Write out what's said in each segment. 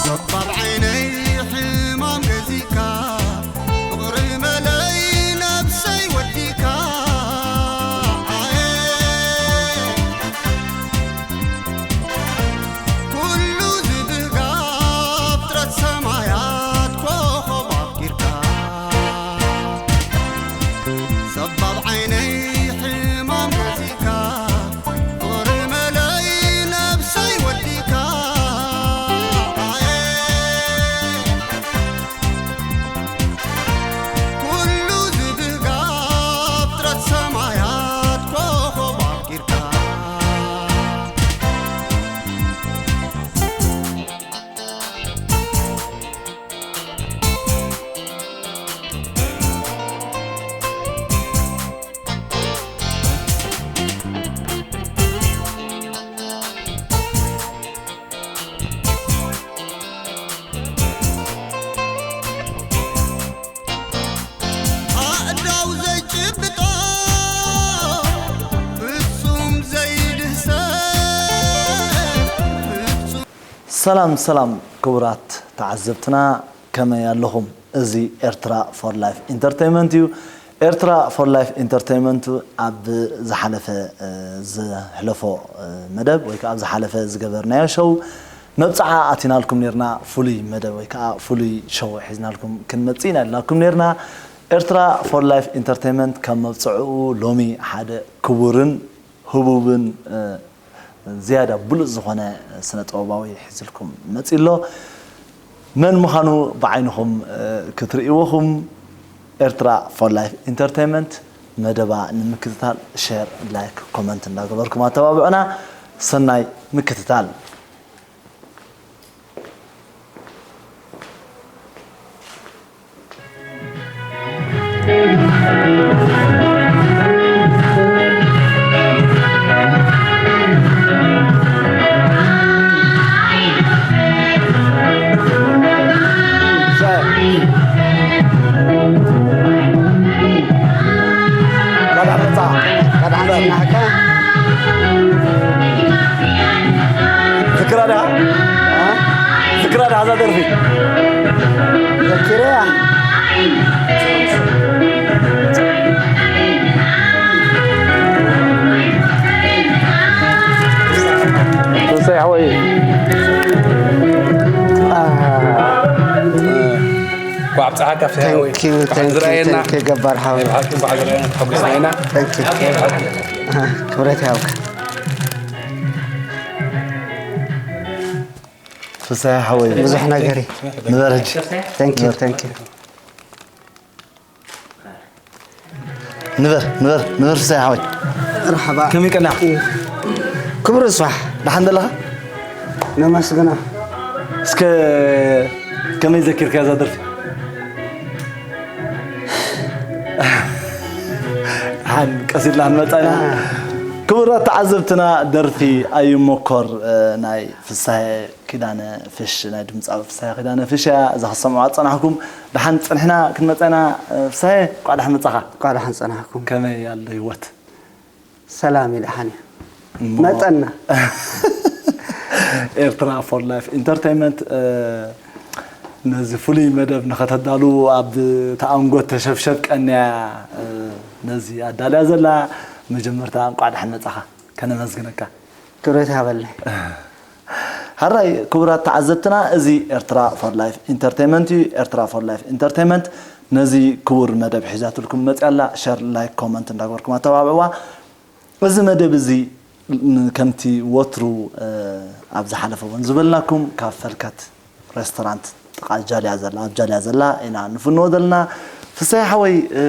ሰባብ ዓይነይ ሕማም ገዚእካ፣ ፍቕሪ መለይ ነብሰይ ወዲእካ፣ ኣየ ኩሉ ዝብህጋ ፍጥረት ሰማያት ኮኾብ ኣፍቂርካ። ሰባብ ዓይነይ ሕማም ገዚእካ፣ ፍቕሪ መለይ ነብሰይ ወዲእካ፣ ኣየ ኩሉ ዝብህጋ ፍጥረት ሰማያት ኮኾብ ኣፍቂርካ። ኣእዳው ዘይጭብጦ ፍጹም ዘይድህሰስ ፍጹም ሰላም ሰላም ክቡራት ተዓዘብትና፣ ከመይ ኣለኹም? እዚ ኤርትራ ፎር ላይፍ ኢንተርተይመንት እዩ። ኤርትራ ፎር ላይፍ ኢንተርተይመንት ኣብ ዝሓለፈ፣ እ፣ ዘሕለፎ፣ እ፣ መደብ ወይ ከዓ ኣብ ዝሓለፈ ዝገበርናዮ ሸው መብጽዓ ኣቲናልኩም ኔርና። ፍሉይ መደብ ወይ ከዓ ፍሉይ ሸው ሒዝናልኩም ክንመጽእ ኢና ኢልናልኩም ኔርና። ኤርትራ ፎር ላይፍ ኢንተርተይመንት ከም መብጽዕኡ ሎሚ ሓደ ክቡርን ህቡብን፣ እ፣ ዝያዳ ብሉጽ ዝኾነ ስነ ጥበባዊ ሒዝልኩም መጺእ ኣሎ። መን ምዃኑ ብዓይንኹም፣ እ፣ ክትርእይዎኹም ኤርትራ ፎር ላይፍ ኢንተርተይመንት መደባ ንምክትታል ሼር፣ ላይክ፣ ኮመንት እንዳገበርኩም ኣተባብዑና። ሰናይ ምክትታል። ዝናሕካ ፍክራ ድያ? አ? ፍክራ ድያ እዛ ደርፊ? ዘኪረያ። ተወሳይ ሓወይ። አ። እንኳዕ ኣብፀሓካ ፍትሓዊ። Thank you, እንኳዕ thank you, ዝረኣየና። Thank you ገባር ሓወይ። ናይ ብሓቂ እንኳዕ ዝረኣየና፣ ተሓጒስና ኢና። Thank you። ናይ ብሓቂ። ክብረት ይሃብካ። ፍስሃ ሓወይ። ብዙሕ ነገር እዩ። ንበር ሕጂ። Thank you, ንበር። Thank you። ንበር፣ ንበር፣ ንበር ፍስሃ ሓወይ። መርሓባ። ከመይ ቀኒኻ? ክብሩ ይስፋሕ። ደሓን ዘለኻ? ነመስግና። እስከ ከመይ ዘኪርካያ እዛ ደርፊ? ደሓን ቀስ ኢልና ክንመጻ ኢና። አ። ክቡራት ተዓዘብትና፣ ደርፊ ኣይሞኮር፣ እ፣ ናይ ፍስሃ ኪዳነ ፍሽ፣ ናይ ድምጻዊ ፍስሃ ኪዳነ ፍሽ እያ። እዛ ክትሰምዑዋ ዝጸናሕኩም፣ ደሓን ጸኒሕና ክንመጻ ኢና። ፍስሃ፣ እንቋዕ ደሓን መጻኻ። እንቋዕ ደሓን ጸናሕኩም። ከመይ ኣሎ ህይወት? ሰላም እዩ፣ ደሓን እዩ። እሞ መጸና። ኤርትራ ፎር ላይፍ ኢንተርቴይንመንት፣ እ፣ ነዚ ፍሉይ መደብ ንኸተዳሉ ኣብ ተኣንጎት ተሸብሸብ ቀንያ፣ እ፣ ነዚ ኣዳልያ ዘላ። መጀመርታ እንቋዕ ደሓን መጻኻ። ከነመስግነካ። ክብረት ይሃበለይ። ሕራይ ክቡራት ተዓዘብትና፣ እዚ ኤርትራ ፎር ላይፍ ኢንተርቴይንመንት እዩ። ኤርትራ ፎር ላይፍ ኢንተርቴይንመንት ነዚ ክቡር መደብ ሒዛትልኩም መፅያ ኣላ። ሸር፣ ላይክ፣ ኮመንት እንዳገበርኩም ኣተባብዕዋ። እዚ መደብ እዚ ን-፣ ከምቲ ወትሩ፣ እ፣ ኣብ ዝሓለፈ እውን ዝበልናኩም ካብ ፈልከት ሬስቶራንት ጥቓ ጃልያ ዘላ፣ ኣብ ጃልያ ዘላ ኢና ንፍንዎ ዘለና። ፍስሃ ሓወይ፣ እ፣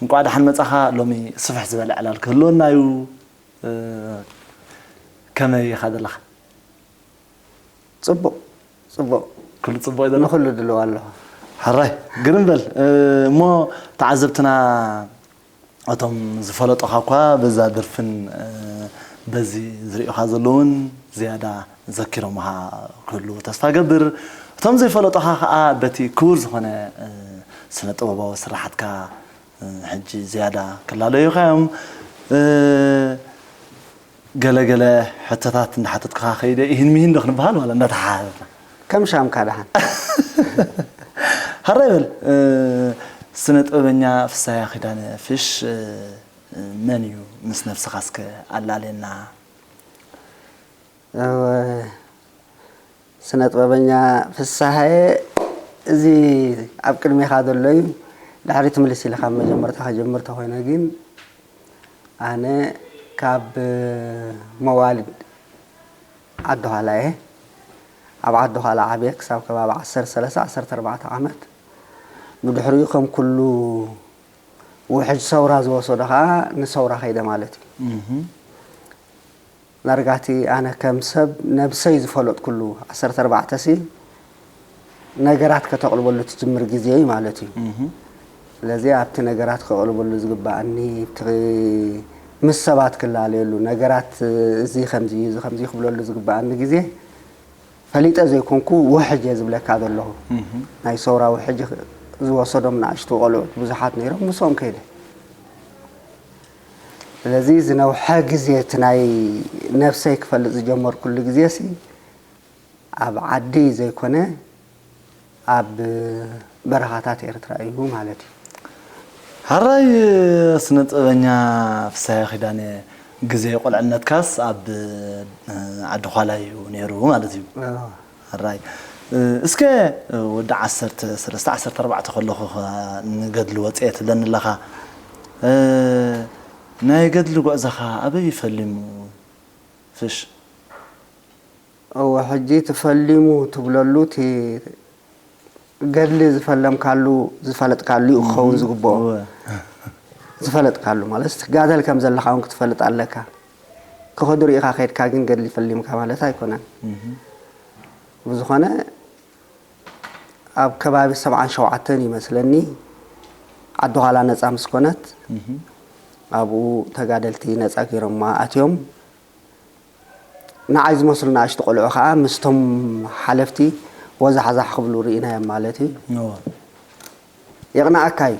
እንቋዕ ደሓን መጻኻ። ሎሚ ስፍሕ ዝበለ ዕላል ክህልወና እዩ። እ፣ ከመይ ኢኻ ዘለኻ? ጽቡቕ፣ ጽቡቕ። ኩሉ ጽቡቕ እዩ ዘሎ? ንኹሉ ድልው ኣለኹ። ሕራይ፣ ግርም በል። እ፣ እሞ ተዓዘብትና እቶም ዝፈለጡኻ እኳ በዛ ደርፍን በዚ ዝርእዩኻ ዘለውን ዝያዳ ዘኪሮምኻ ክህልዉ ተስፋ ገብር። እቶም ዘይፈለጡኻ ኸኣ በቲ ክቡር ዝኾነ ስነ ጥበባዊ ስራሓትካ ሕጂ ዝያዳ ክላለዩኻ እዮም። ገለገለ ሕቶታት እንዳሓተትኩኻ ከይደ፣ ይህን ሚህን ዶ ክንበሃል ዋላ እንዳተሓሓዘትና? ከም ሻምካ ደሓን። ሃራይ በል። ስነ ጥበበኛ ፍሳያ ኪዳነ ፍሽ መን እዩ? ምስ ነብስኻ እስከ ኣላልየና። ስነ ጥበበኛ ፍሳሃየ እዚ ኣብ ቅድሜኻ ዘሎ እዩ። ድሕሪት ምልስ ኢለ ካብ መጀመርታ ከጀምር ተኾይነ ግን ኣነ ካብ መዋልድ ዓዲ ኋላ እየ። ኣብ ዓዲ ኋላ ዓብየ ክሳብ ከባቢ ዓሰርተ ሰለስተ ዓሰርተ ኣርባዕተ ዓመት። ብድሕሪኡ ከም ኩሉ ውሕጅ ሰውራ ዝወሰዶ ከዓ ንሰውራ ከይደ ማለት እዩ። ዳርጋቲ ኣነ ከም ሰብ ነብሰይ ዝፈለጥኩሉ ዓሰርተ ኣርባዕተ ሲ ነገራት ከተቕልበሉ ትጅምር ግዜ እዩ ማለት እዩ። ስለዚ ኣብቲ ነገራት ከቕልበሉ ዝግበኣኒ ምስ ሰባት ክላለየሉ ነገራት እዚ ከምዚ እዩ እዚ ከምዚ ክብለሉ ዝግበኣኒ ግዜ ፈሊጠ ዘይኮንኩ ውሕጅ እየ ዝብለካ ዘለኹ። ናይ ሰውራ ውሕጅ ዝወሰዶም ንኣሽቱ ቆልዑት ብዙሓት ነይሮም ምስኦም ከይደ። ስለዚ ዝነውሐ ግዜ እቲ ናይ ነብሰይ ክፈልጥ ዝጀመርኩሉ ግዜ ሲ ኣብ ዓዲ ዘይኮነ ኣብ በረኻታት ኤርትራ እዩ ማለት እዩ። ሓራይ ስነ ጥበበኛ ፍሳሐ ኪዳነ ግዜ ቁልዕነትካስ ኣብ ዓዲ ኳላ እዩ ነይሩ ማለት እዩ። ሓራይ እስከ ወዲ ዓሰርተ ሰለስተ ዓሰርተ ኣርባዕተ ከለኹ ንገድሊ ወፅኤ ትብለኒ ኣለኻ። ናይ ገድሊ ጉዕዞኻ ኣበይ እዩ ፈሊሙ? ፍሽ እወ ሕጂ ትፈሊሙ ትብለሉ እቲ ገድሊ ዝፈለምካሉ ዝፈለጥካሉ እዩ ክኸውን ዝግብኦ። ዝፈለጥካሉ ማለት ትጋደል ከም ዘለኻ እውን ክትፈልጥ ኣለካ። ክኸዱ ርኢኻ ከድካ ግን ገድሊ ፈሊምካ ማለት ኣይኮነን። ብዝኾነ ኣብ ከባቢ ሰብዓን ሸውዓተን ይመስለኒ ዓዲ ኋላ ነፃ ምስ ኮነት ኣብኡ ተጋደልቲ ነፃ ገይሮማ ኣትዮም። ንዓይ ዝመስሉ ንኣሽቱ ቆልዑ ከዓ ምስቶም ሓለፍቲ ወዛሕዛሕ ክብሉ ርኢናዮም ማለት እዩ። የቕንኣካ እዩ።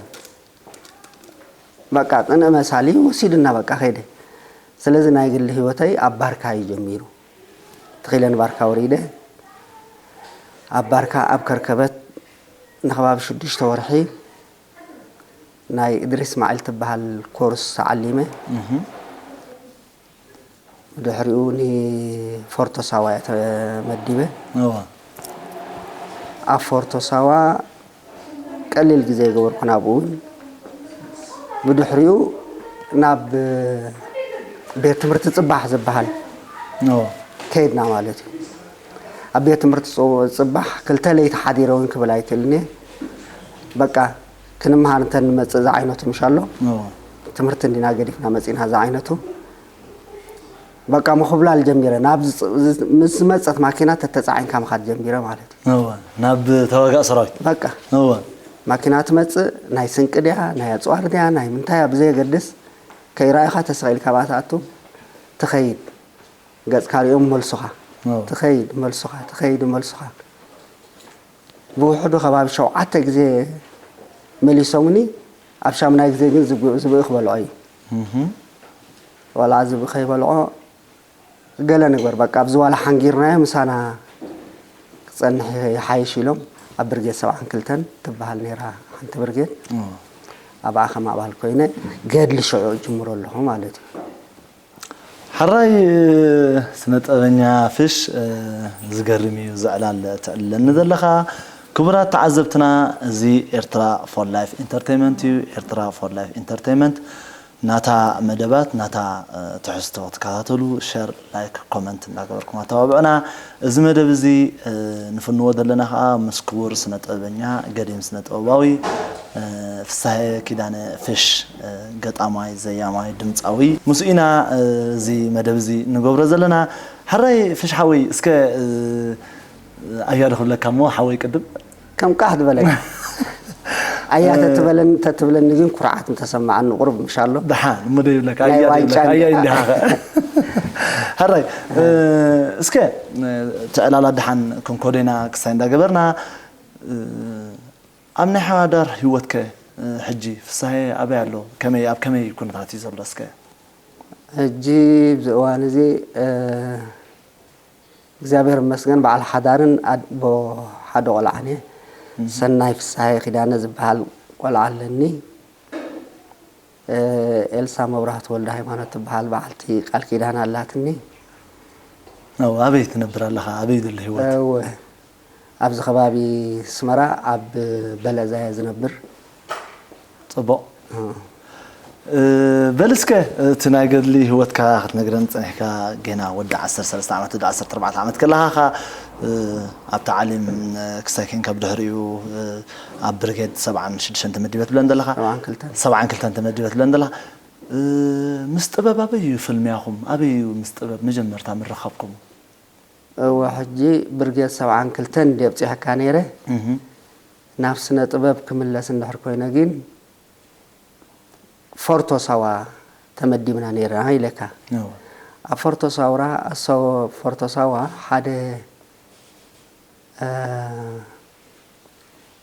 በቃ ቅንኢ መሳሊ ወሲዱና በቃ ከይደ። ስለዚ ናይ ግሊ ህይወተይ ኣብ ባርካ እዩ ጀሚሩ። ትኺለ ንባርካ ወሪደ ኣብ ባርካ ኣብ ከርከበት ንኸባቢ ሽዱሽተ ወርሒ ናይ እድሪስ እስማዒል ትበሃል ኮርስ ዓሊመ። ብድሕሪኡ ንፎርቶ ሳዋ እየ ተመዲበ። ኣብ ፎርቶ ሳዋ ቀሊል ግዜ የገበርኩ ናብኡ እውን ብድሕሪኡ ናብ ቤት ትምህርቲ ፅባሕ ዝበሃል ከይድና ማለት እዩ። ኣብ ቤት ትምህርቲ ፅባሕ ክልተ ለይቲ ሓዲረ እውን ክብል ኣይክእልን እየ። በቃ ክንምሃር እንተ ንመፅእ ዝዓይነቱ ምሽ ኣሎ ትምህርቲ እንዲና ገዲፍና መፂና ዝዓይነቱ በቃ ምኹብላል ጀሚረ። ናብ ምስ ዝመፀት ማኪና ተተፃዒንካ ምኻድ ጀሚረ ማለት እዩ። እወ፣ ናብ ተዋጋእ ሰራዊት። በቃ እወ፣ ማኪና ትመፅእ ናይ ስንቂ ድያ ናይ ኣፅዋር ድያ ናይ ምንታይ እያ ብዘየገድስ ከይረኣዩኻ ተሰቒልካ ብኣ ትኣቱ ትኸይድ። ገፅካ ሪኦም መልሱኻ እወ፣ ትኸይድ መልሱኻ ትኸይድ መልሱኻ። ብውሕዱ ከባቢ ሸውዓተ ግዜ መሊሶምኒ። ኣብ ሻሙናይ ግዜ ግን ዝብኢ ክበልዖ እዩ። ዋላ ዝብኢ ከይበልዖ ገለ ንግበር በቃ ኣብዚ ዋላ ሓንጊርናዮ ምሳና ክፀንሕ ይሓይሽ ኢሎም ኣብ ብርጌድ ሰብዓን ክልተን ትበሃል ነይራ ሓንቲ ብርጌድ። ኣብኣ ከም ኣባል ኮይነ ገድሊ ሽዑ እጅምሮ ኣለኹ ማለት እዩ። ሓራይ ስነ ጥበበኛ ፍሽ፣ ዝገርም እዩ እዚ ዕላል ተዕልለኒ ዘለኻ። ክቡራት ተዓዘብትና፣ እዚ ኤርትራ ፎር ላይፍ ኢንተርቴይመንት እዩ። ኤርትራ ፎር ላይፍ ኢንተርቴይመንት ናታ መደባት፣ ናታ ትሕዝቶ ክትከታተሉ ሸር፣ ላይክ፣ ኮመንት እንዳገበርኩም ኣተባብዑና። እዚ መደብ እዚ ንፍንዎ ዘለና ከዓ ምስ ክቡር ስነ ጥበበኛ ገዲም ስነ ጥበባዊ ፍሳሄ ኪዳነ ፍሽ፣ ገጣማይ፣ ዘያማይ፣ ድምፃዊ፣ ምስኡ ኢና እዚ መደብ እዚ ንገብሮ ዘለና። ሕራይ ፍሽ ሓወይ፣ እስከ ኣያዶ ክብለካ እሞ ሓወይ ቅድም ከም ቃሕ ዝበለካ ኣያ ተትበለኒ ተትብለኒ ግን ኩርዓት ምተሰማዓኒ ቁሩብ ምሻሎ። ደሓን እሞ ዶ ይብለካ ናይ ኣያ ዶ ዋንጫ ይብለካ ኣያ እንዲኻ። እንዲኻ። ሕራይ እስከ ትዕላላ ደሓን ክንኮደና ክሳይ እንዳገበርና ኣብ ናይ ሓዳር ህይወትከ ሕጂ ፍሳሄ ኣበይ ኣሎ? ከመይ ኣብ ከመይ ኩነታት እዩ ዘሎ እስከ? ሕጂ ኣብዚ እዋን እዚ እግዚኣብሔር ይመስገን በዓል ሓዳርን ኣቦ ሓደ ቆልዓን እየ። ሰናይ ፍስሃየ ኪዳነ ዝበሃል ቆልዓ ኣለኒ። ኤልሳ መብራህቱ ወልደ ሃይማኖት ትበሃል በዓልቲ ቃል ኪዳን ኣላትኒ። ኣበይ ትነብር ኣለኻ? ኣበይ ዘሎ ህይወት? እወ ኣብዚ ከባቢ ኣስመራ ኣብ በለዛየ ዝነብር። ፅቡቕ። በል እስከ እቲ ናይ ገድሊ ህይወትካ ክትነግረን ፀኒሕካ ጌና ወዲ ዓሰርተ ሰለስተ ዓመት ወዲ ዓሰርተ ኣርባዕተ ዓመት ከለኻ ኸ ኣብቲ ዓሊም ክሳይ ኬንካ ብድሕሪኡ ኣብ ብርጌድ ሰብዓን ሽዱሽተን ተመዲበ ትብለን ዘለኻ ሰብዓን ክልተን። ሰብዓን ክልተን ተመዲበ ትብለን ዘለኻ ምስ ጥበብ ኣበይ እዩ ፍልምያኹም ኣበይ እዩ ምስ ጥበብ መጀመርታ ምርኻብኩም? እወ ሕጂ ብርጌድ ሰብዓን ክልተን እንድየ ኣብፂሐካ ነይረ ናብ ስነ ጥበብ ክምለስ እንድሕር ኮይነ ግን ፎርቶ ሳዋ ተመዲብና ነይርና ኢለካ። ኣብ ፎርቶ ሳውራ ፎርቶ ሳዋ ሓደ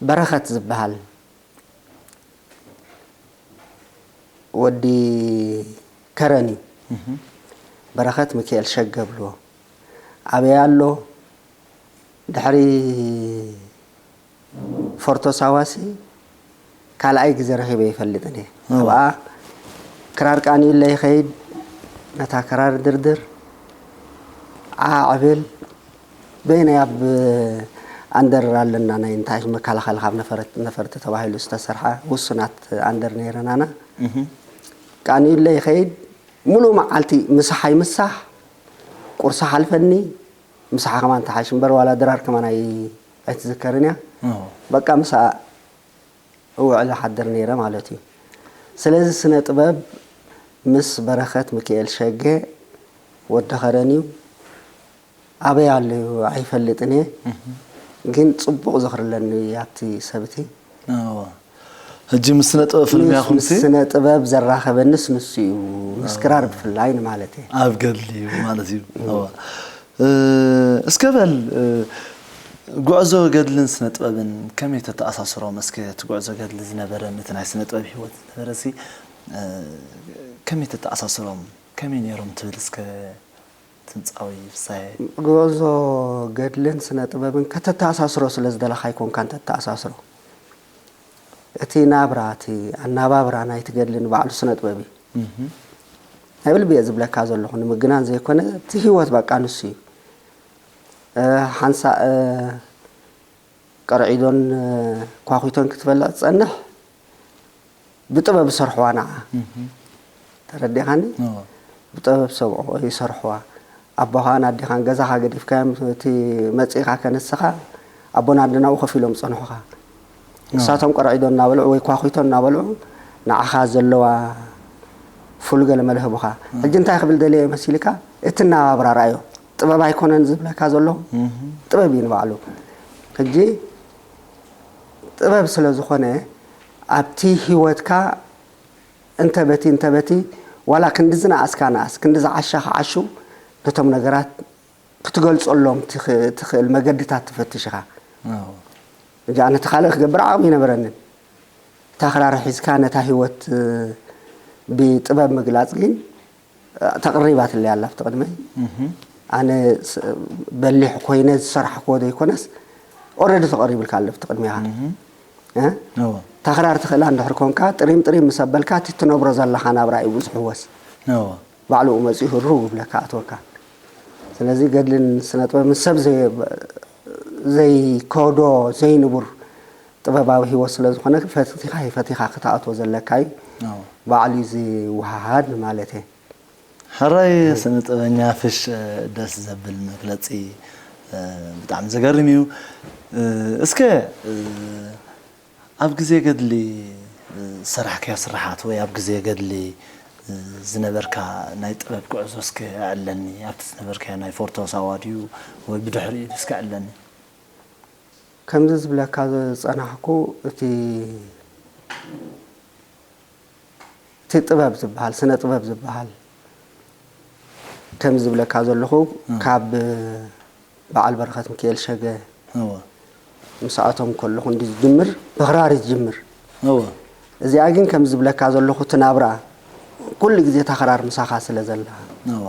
በረኸት ዝበሃል ወዲ ከረን እዩ። በረኸት ሚካኤል ሸገ ብልዎ ኣበይ ኣሎ ድሕሪ ፎርቶ ሳዋሲ ካልኣይ ግዜ ረኺበ ይፈልጥን እየ። ኣብኣ ክራር ቃንዩለ ይኸይድ፣ ነታ ክራር ድርድር፣ ዓዕ ብል፣ በይነይ ኣብ ኣንደርር ኣለና ናይ እንታይ መከላኸሊ ካብ ነፈርቲ ተባሂሉ ዝተሰርሐ ውሱናት ኣንደር ነይረናና። ቃንዩለ ይኸይድ፣ ሙሉእ መዓልቲ ምሳሕ ኣይምሳሕ፣ ቁርሲ ሓልፈኒ፣ ምሳሕ ከማን ተሓይሽ እምበር ዋላ ድራር ከማን ኣይ ኣይትዝከርን እያ። በቃ ምሳ እውዕል እሓድር ነይረ ማለት እዩ። ስለዚ ስነ ጥበብ ምስ በረኸት ሚኪኤል ሸገ ወዲ ኸረን እዩ። ኣበይ ኣሎ እዩ ኣይፈልጥን እየ። ግን ጽቡቕ ዝኽሪ ኣለኒ ኣብቲ ሰብቲ። ሕጂ ምስ ስነ ጥበብ ፍልምያኹም ምስ ስነ ጥበብ ዘራኸበንስ ንሱ እዩ። ምስ ክራር ብፍላይ ንማለት እየ። ኣብ ገድሊ እዩ ማለት እዩ። እስከ በል ጉዕዞ ገድልን ስነ ጥበብን ከመይ ተተኣሳስሮም? እስከ እቲ ጉዕዞ ገድሊ ዝነበረን እቲ ናይ ስነ ጥበብ ህይወት ዝነበረ ሲ ከመይ ተተኣሳስሮም? ከመይ ነይሮም ትብል እስከ ትምጻዊ ፍሳሄ? ጉዕዞ ገድልን ስነ ጥበብን ከተተኣሳስሮ ስለ ዝደለኻ ኣይኮንካን ተተኣሳስሮ። እቲ ናብራ እቲ ኣናባብራ ናይቲ ገድሊ ንባዕሉ ስነ ጥበብ እዩ። ናይ ብልቢ እየ ዝብለካ ዘለኹ ንምግናን ዘይኮነ እቲ ህይወት በቃ ንሱ እዩ። ሓንሳእ ቀርዒዶን ኳኺቶን ክትበልዕ ትጸንሕ ብጥበብ ዝሰርሕዋ ንዓ ተረዲኻኒ ብጥበብ ሰብዑ ይሰርሕዋ ኣቦኻን ኣዴኻን ገዛኻ ገዲፍካዮም እቲ መጺእኻ ከንስኻ ኣቦን ኣደን ኣብኡ ኮፍ ኢሎም ዝጸንሑኻ ንሳቶም ቀርዒዶ እናበልዑ ወይ ኳኺቶ እናበልዑ ንዓኻ ዘለዋ ፍሉይ ገለ መለ ህቡኻ ሕጂ እንታይ ክብል ደልየ መሲልካ እቲ ኣነባብራ ረኣዮ ጥበብ ኣይኮነን ዝብለካ ዘለኹ ጥበብ እዩ ንባዕሉ ሕጂ ጥበብ ስለ ዝኾነ ኣብቲ ህይወትካ እንተ በቲ እንተ በቲ ዋላ ክንዲ ዝነኣስካ ነኣስ ክንዲ ዝዓሸኻ ዓሹ ነቶም ነገራት ክትገልፀሎም ትኽእል መገድታት ትፈትሽ ኢኻ። እንጂ ኣነ እቲ ካልእ ክገብር ዓቕሚ ኣይነበረንን። እታ ክራር ሒዝካ ነታ ህይወት ብጥበብ ምግላፅ ግን ተቕሪባትለይ ኣላ ኣብቲ ቅድመይ። ኣነ በሊሕ ኮይነ ዝሰራሕክዎ ዘይኮነስ ኦረዲ ተቐሪብልካ ኣሎ ኣብቲ ቅድሜኻ። እታ ክራር ትኽእላ እንድሕር ኮንካ ጥሪም ጥሪም ምስ ኣበልካ እቲ ትነብሮ ዘለኻ ናብራ እዩ ብዙሕ ህወስ ባዕሉ መፂኡ ህርው ይብለካ ኣትወካ። ስለዚ ገድልን ስነ ጥበብን ሰብ ዘይከዶ ዘይንቡር ጥበባዊ ህይወት ስለ ዝኾነ ፈቲኻ ፈቲኻ ክትኣትዎ ዘለካ እዩ። ባዕሉ እዩ ዝወሃሃድ ማለት እየ። ሕራይ ስነ ጥበበኛ ፍሽ ደስ ዘብል መግለፂ ብጣዕሚ ዘገርም እዩ። እስከ ኣብ ግዜ ገድሊ ዝሰራሕካዮ ስራሓት ወይ ኣብ ግዜ ገድሊ ዝነበርካ ናይ ጥበብ ጉዕዞ እስከ ኣዕለኒ ኣብቲ ዝነበርካዮ ናይ ፎርቶ ሳዋ ድዩ ወይ ብድሕሪኡ እስከ ኣዕለኒ። ከምዚ ዝብለካ ዝጸናሕኩ እቲ እቲ ጥበብ ዝበሃል፣ ስነ ጥበብ ዝበሃል፣ ከም ዝብለካ ዘለኹ፣ ካብ በዓል በረኸት ሚካኤል ሸገ እወ። ምስኣቶም ከለኹ እንዲ ዝጅምር፣ ብኽራር እዩ ዝጅምር። እወ። እዚኣ ግን ከም ዝብለካ ዘለኹ፣ እቲ ናብራ ኩሉ ግዜ እታ ክራር ምሳኻ ስለ ዘላ፣ እወ።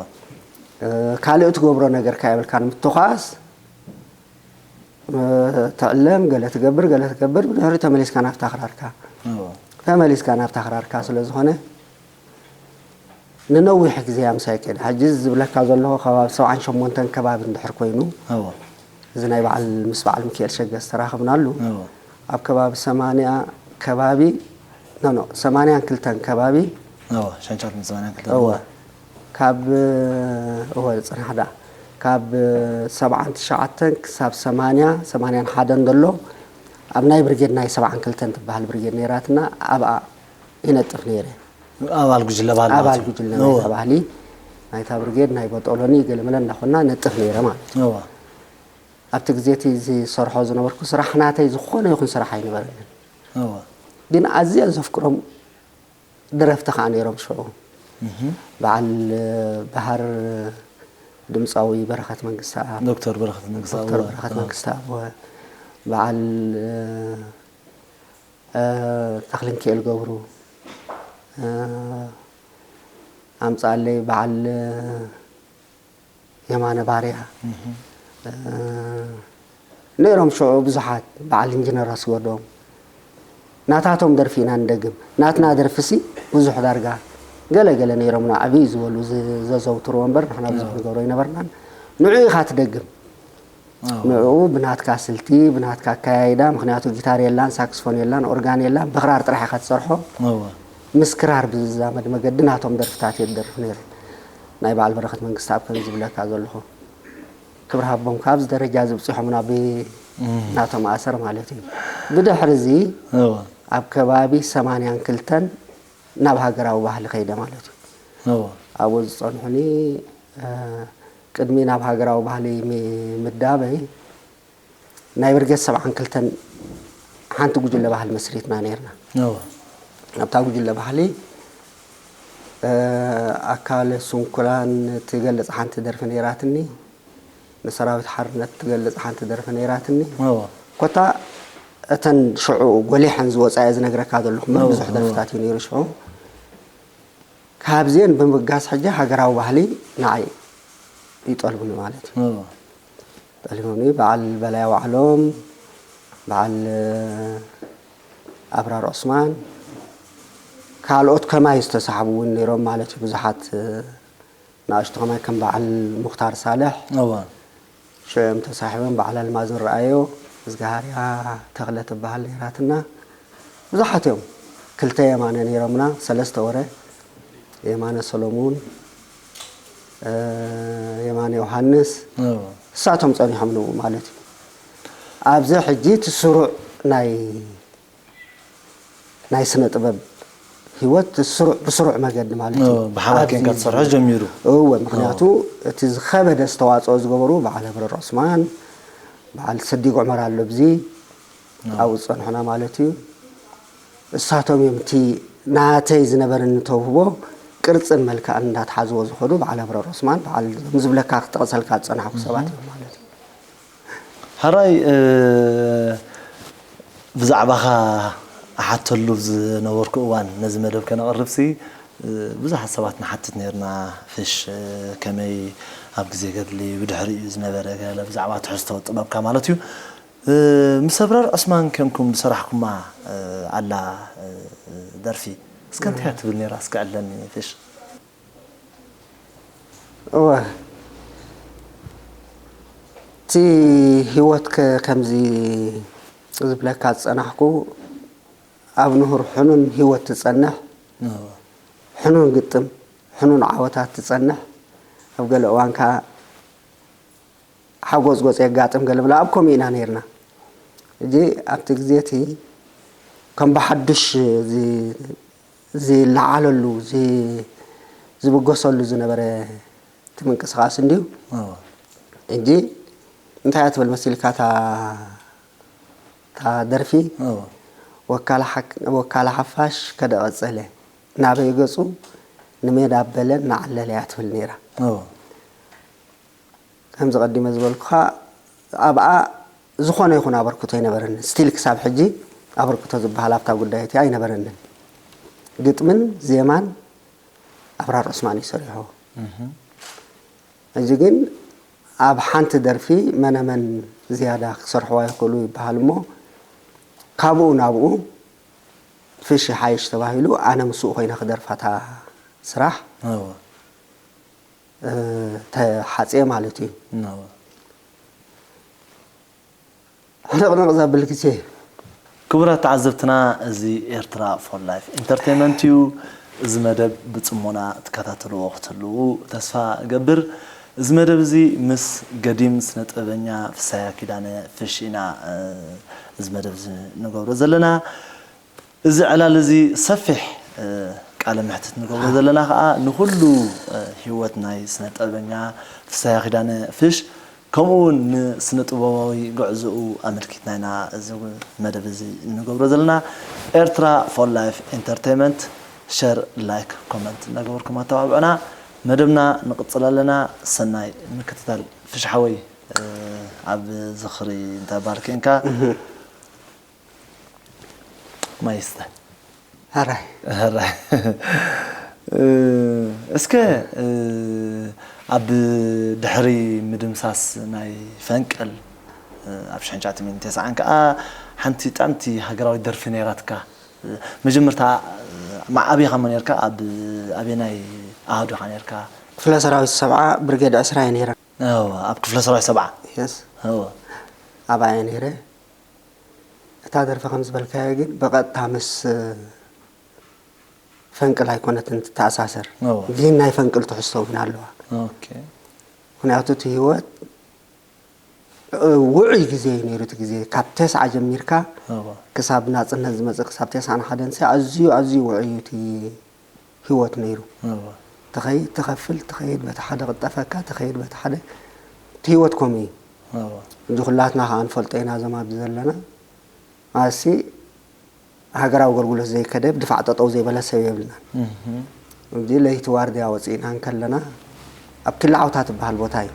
እ፣ ካልእ ትገብሮ ነገርካ የብልካን። ምትኳስ፣ እ፣ ትዕለም፣ ገለ ትገብር፣ ገለ ትገብር፣ ብድሕሪ ተመሊስካ ናብታ ክራርካ። እወ። ተመሊስካ ናብታ ክራርካ ስለ ዝኾነ፣ ንነዊሕ ግዜ እያ ምሳይ ከይዳ። ሕጂ ዝብለካ ዘለኹ ከባቢ ሰብዓን ሸሞንተን ከባቢ እንድሕር ኮይኑ፣ እወ። እዚ ናይ በዓል፣ ምስ በዓል ሚካኤል ሸገ ዝተራኸብናሉ፣ እወ። ኣብ ከባቢ ሰማንያ ከባቢ፣ ኖ፣ ኖ፣ ሰማንያን ክልተን ከባቢ፣ እወ፣ ሸንሸር ሰማንያን ክልተን። እወ። ካብ፣ እወ፣ ጽናሕ ደኣ። ካብ ሰብዓን ትሽዓተን ክሳብ ሰማንያ፣ ሰማንያን ሓደን ዘሎ፣ ኣብ ናይ ብርጌድ ናይ ሰብዓን ክልተን ትበሃል ብርጌድ ነይራትና፣ ኣብኣ ይነጥፍ ነይረ። ኣባል ጉጅለ ባህሊ ማለት ኣባል እዩ። ጉጅለ እወ። ናይታ ባህሊ፣ ናይታ ብርጌድ፣ ናይ ቦጦሎኒ፣ ገለመለ እንዳኾና ነጥፍ ነይረ ማለት እዩ። እወ። ኣብቲ ግዜ እቲ ዝሰርሖ ዝነበርኩ ስራሕ ናተይ ዝኾነ ይኹን ስራሕ ኣይነበረንን። እወ። ግን ኣዝየ ዘፍቅሮም ደረፍቲ ኸዓ ነይሮም ሽዑ። እህ። በዓል በሃር ድምፃዊ በረኸት መንግስተኣብ፣ ዶክተር በረኸት መንግስተኣብ፣ ዶክተር እወ። በረኸት እወ። መንግስተኣብ፣ እወ። በዓል፣ እ፣ እ፣ ተኽለንኪኤል ገብሩ፣ እ፣ ኣምጻለይ በዓል የማነ ባርያ፣ እህ። እ፣ ነይሮም ሽዑ ብዙሓት፣ በዓል ኢንጂነር ኣስገዶም። ናታቶም ደርፊ ኢና ንደግም። ናትና ደርፊሲ ብዙሕ ዳርጋ ገለ ገለ ነይሮም፣ ንዓብይ ዝበሉ ዝ-፣ ዘዘውትርዎ እምበር፣ ንሕና ብዙሕ እዎ። ንገብሮ ኣይነበርናን። ንዑ ኢኻ ትደግም። እዎ። ንዑ ብናትካ ስልቲ፣ ብናትካ ኣከያይዳ፣ ምኽንያቱ ጊታር የላን፣ ሳክስፎን የላን፣ ኦርጋን የላን፣ ብኽራር ጥራሕ ኢኻ ትሰርሖ። እዎ። ምስ ክራር ብዝዛመድ መገዲ ናቶም ደርፍታት እየ ዝደርፍ ነይረ። ናይ በዓል በረኸት መንግስተኣብ ከም ዝብለካ ዘለኹ። ክብሪ ሃቦም፣ ካብዚ ደረጃ እዚ ብፂሖምና ብ-፣ እም። ናቶም ኣሰር ማለት እዩ። ብድሕሪ እዚ እዎ። ኣብ ከባቢ ሰማንያን ክልተን ናብ ሃገራዊ ባህሊ ከይደ ማለት እዩ። እዎ። ኣብኡ ዝፀንሑኒ፣ እ፣ ቅድሚ ናብ ሃገራዊ ባህሊ ሚ-፣ ምዳበይ ናይ ብርጌድ ሰብዓን ክልተን ሓንቲ ጉጅለ ባህሊ መስሪትና ነይርና። እዎ። ኣብታ ጉጅለ ባህሊ፣ እ፣ ኣካለ ስንኩላን ትገልጽ ሓንቲ ደርፊ ነይራትኒ። ንሰራዊት ሓርነት ትገልጽ ሓንቲ ደርፊ ነይራትኒ። እዎ። ኮታ እተን ሽዑ ጎሊሐን ዝወጻ እየ ዝነግረካ ዘለኹ። እዎ፣ ብዙሕ እዎ። ደርፍታት እዩ ነይሩ ሽዑ። ካብዚአን ብምብጋስ ሕጂ ሃገራዊ ባህሊ ንዓይ ይጠልቡኒ ማለት እዩ። እዎ። ጠሊቦምኒ። በዓል በላይ ኣውዓሎም፣ በዓል ኣብራር ዑስማን፣ ካልኦት ከማይ ዝተሳሕቡ እውን ነይሮም ማለት እዩ። ብዙሓት፣ እ፣ ንኣሽቱ ከማይ ከም በዓል ሙኽታር ሳልሕ፣ እዋ። ሽዑ እዮም ተሳሒቦም። በዓል ኣልማዝ ረኣዮ፣ እዝግሃርያ ተኽለ ትበሃል ነይራትና። ብዙሓት እዮም። ክልተ የማነ ነይሮምና፣ ሰለስተ ወረ። የማነ ሰሎሙን፣ እ፣ የማነ ዮሃንስ፣ እዎ። እሳቶም ጸኒሖም ንብኡ ማለት እዩ። ኣብዚ ሕጂ እቲ ስሩዕ ናይ፣ ናይ ስነ ጥበብ ህይወት ስሩዕ፣ ብስሩዕ መገዲ ማለት እዩ። እዎ፣ ብሓባር ኣብዚ ኬንካ ትሰርሖ ጀሚሩ። እወ፣ ምኽንያቱ እዎ። እቲ ዝኸበደ ዝተዋጽኦ ዝገበሩ በዓል ኣብረር ዑስማን፣ በዓል ሰዲግ ዑመር ኣሎ ኣብዚ፣ እዎ። ኣብኡ ዝጸንሑና ማለት እዩ። እሳቶም እዮም እቲ ናተይ ዝነበረኒ ተውህቦ ቅርጽን መልክዕን እንዳትሓዝዎ ዝኸዱ በዓል ኣብረር ዑስማን፣ በዓል እዞም ዝብለካ ክጠቕሰልካ ዝጸናሕኩ እህ። ሰባት እዮም ማለት እዩ። ሕራይ፣ እ፣ ብዛዕባኻ እሓተሉ ዝነበርኩ እዋን ነዚ መደብ ከነቕርብሲ፣ እ፣ ብዙሓት ሰባት ንሓትት ነይርና። ፍሽ፣ እ፣ ከመይ ኣብ ግዜ ገድሊ ብድሕሪኡ ዝነበረ ገለ ብዛዕባ ትሕዝቶ ጥበብካ ማለት እዩ። እ፣ ምስ ኣብረር ዑስማን ኬንኩም ዝሰራሕኩማ፣ እ፣ ኣላ፣ እ፣ ደርፊ እስከ እንታይ እያ ትብል ነይራ? እስከ ዕለኒ ፍሽ። እወ፣ እቲ ህይወት ከ-፣ ከምዚ ዝብለካ ዝጸናሕኩ፣ ኣብ ንሁር ሕኑን ህይወት ትጸንሕ፣ እወ። ሕኑን ግጥም፣ ሕኑን ዓወታት ትጸንሕ፣ ኣብ ገለ እዋን ከኣ ሓጎጽጎጽ የጋጥም ገለ ምለ ኣብ ከምኡ ኢና ነይርና። ሕጂ ኣብቲ ግዜ እቲ ከም ብሓዱሽ ዚ-፣ ዝለዓለሉ፣ ዚ-፣ ዝብገሰሉ ዝነበረ እቲ ምንቅስቓስ እንድዩ። እዎ። ሕጂ እንታይ እያ ትብል መሲልካ እታ፣ እታ ደርፊ? እዎ። ወካላ ሓክ- ወካላ ሓፋሽ ከደ ቀጸለ፣ ናበይ ገጹ ንሜዳ ኣበለን ንዓለለ እያ ትብል ነይራ። ከምዚ ቀዲመ ዝበልኩኻ፣ ኣብኣ ዝኾነ ይኹን ኣበርክቶ ኣይነበረንን። ስቲል ክሳብ ሕጂ ኣበርክቶ ዝበሃል ኣብታ ጉዳይ እቲኣ ኣይነበረንን። ግጥምን ዜማን ኣብራር ዑስማን እዩ ሰሪሖ። ሕጂ ግን ኣብ ሓንቲ ደርፊ መነመን ዝያዳ ክሰርሕዋ ይኽእሉ ይበሃል እሞ፣ ካብኡ ናብኡ ፍሽ ሓይሽ ተባሂሉ፣ ኣነ ምስኡ ኮይነ ክደርፋታ ስራሕ ተሓጽየ ማለት እዩ። ሕንቕንቕ ዘብል ግዜ። ክቡራት ተዓዘብትና፣ እዚ ኤርትራ ፎር ላይፍ ኢንተርቴይንመንት እዩ። እዚ መደብ ብጽሞና ትከታተልዎ ክትህልዉ ተስፋ እገብር። እዚ መደብ እዚ ምስ ገዲም ስነ ጥበበኛ ፍሳያ ኪዳነ ፍሽ ኢና፣ እ፣ እዚ መደብ እዚ ንገብሮ ዘለና። እዚ ዕላል እዚ ሰፊሕ፣ እ፣ ቃለ መሕትት ንገብሮ ዘለና ከኣ ንኹሉ፣ እ፣ ህይወት ናይ ስነ ጥበበኛ ፍሳያ ኪዳነ ፍሽ ከምኡ እውን ንስነ ጥበባዊ ጉዕዞኡ ኣመልኪትና ኢና እዚ መደብ እዚ እንገብሮ ዘለና። ኤርትራ ፎር ላይፍ ኢንተርቴይንመንት፣ ሸር፣ ላይክ፣ ኮመንት እናገበርኩም ኣተባብዑና። መደብና ንቕጽል ኣለና። ሰናይ ምክትታል። ፍሽ ሓወይ፣ እ፣ ኣብ ዝኽሪ እንታይ ባል ኬንካ? ማይ ስተ። ሕራይ። ሕራይ። እ፣ እስከ፣ እ፣ ኣብ ድሕሪ ምድምሳስ ናይ ፈንቅል፣ እ፣ ኣብ ሽሕን ትሽዓተ ሚእትን ተስዓን ከኣ ሓንቲ ጥዕምቲ ሃገራዊት ደርፊ ነይራትካ። እ፣ መጀመርታ፣ እ፣ ማ-፣ ኣበይ ኢኻ እሞ ነይርካ? ኣብ ኣበየናይ ኣሃዱ ኢኻ ነይርካ? ክፍለ ሰራዊት ሰብዓ ብርጌድ ዕስራ እየ ነይረ። እወ፣ ኣብ ክፍለ ሰራዊት ሰብዓ። የስ። እወ። ኣብኣ እየ ነይረ። እታ ደርፊ ከም ዝበልካዮ ግን ብቐጥታ ምስ ፈንቅል ኣይኮነትን ትተኣሳሰር። እወ። ግን ናይ ፈንቅል ትሕዝቶ እውን ኣለዋ። ኦኬ። ምኽንያቱ እቲ ህይወት፣ እ፣ ውዑይ ግዜ እዩ ነይሩ እቲ ግዜ። ካብ ተስዓ ጀሚርካ እወ። ክሳብ ናጽነት ዝመጽእ፣ ክሳብ ተስዓን ሓደን፣ ኣዝዩ፣ ኣዝዩ ውዑይ እዩ እቲ ህይወት ነይሩ። እወ። ትኸይድ ትኸፍል፣ ትኸይድ በቲ ሓደ ቅጠፈካ፣ ትኸይድ በቲ ሓደ፣ እቲ ህይወት ከምኡ እዩ። እወ። ሕጂ ኩላትና ከኣ ንፈልጦ ኢና፣ እዞም ኣብዚ ዘለና። ኣሲ ሃገራዊ ኣገልግሎት ዘይከደ፣ ብድፋዕ ጠጠው ዘይበለ ሰብ የብልናን። እህ። ሕጂ ለይቲ ዋርድያ ወፂእና እንከለና፣ ኣብ ኪላ ዓውታ ትበሃል ቦታ እዩ።